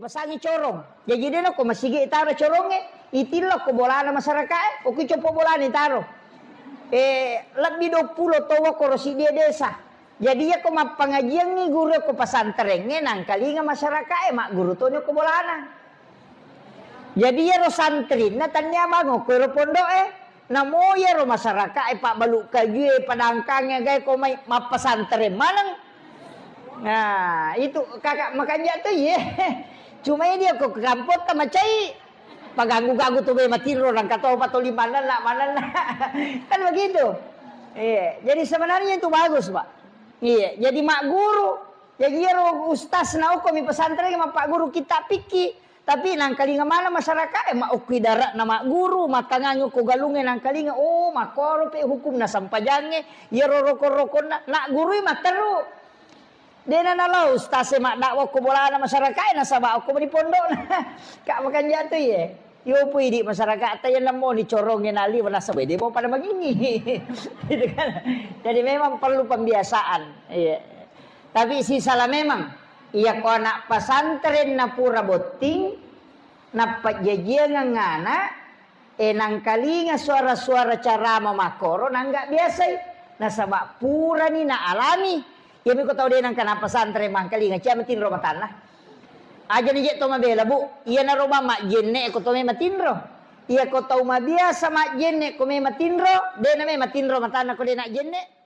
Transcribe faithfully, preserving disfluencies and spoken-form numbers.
Pasangi corong. Jaji de' nako masigi itaro corongnge, itillo ko bolana masyarakae, okko coppo bolana itaro. Eh, lebbi duappulo tau ko ro siddi desa. Jadi iyako mappangajiangngi guru ko pesantrengnge, nangkalinga masyarakae, magguru toni ko bolana. Jadi iyaro santrinna tania bango ko ro pondo'e, namo iyaro masyarakae pabbalu kajue, padangkangnge gae ko mai mappesantreng maneng. Nah, itu kakak makanja tu ye. Cuma dia ko ke kampung ta macai. Paganggu-ganggu tu be matinro, nangka to patoli manenna, manenna. Kan begitu. Iya, jadi sebenarnya itu bagus, Pak. Iya, jadi magguru. Jadi iyaro ustaz na okko mi pesantren mappaguru kitab fikih. Tapi nangkalinga mana masyarakat e, ma okko idarat na magguru, makangang ko galungnge nangkalinga, oh, makkoro pe hukum na sampajangnge, iyaro rokon-rokonna, na gurui matteru. Dena nalo ustaz e maddakwa ko bolana masyarakat e, nasaba okko mani pondokna. Kak makanja tu ye. Yo pui di masyarakat ta yang namo ni corong yang nali, nasaba de mau pada mangingi. Gitu kan. Jadi memang perlu pembiasaan. Iya. Tapi sisala memang, iya ko anak pesantren na pura botting, napajjajiangang anak, e nangkalinga suara-suara carama makkoro, nangga biasai. Nasaba purani na alami. Iyami ko tau de nangka na pesantren mangkalinga, cia matinro matanna. Aja ni je to mabela, Bu. Iya naro bang majjenne ko to me matinro. Iya ko tau mabiasa majjenne ko me matinro, de na me matinro matanna ko de na jenne.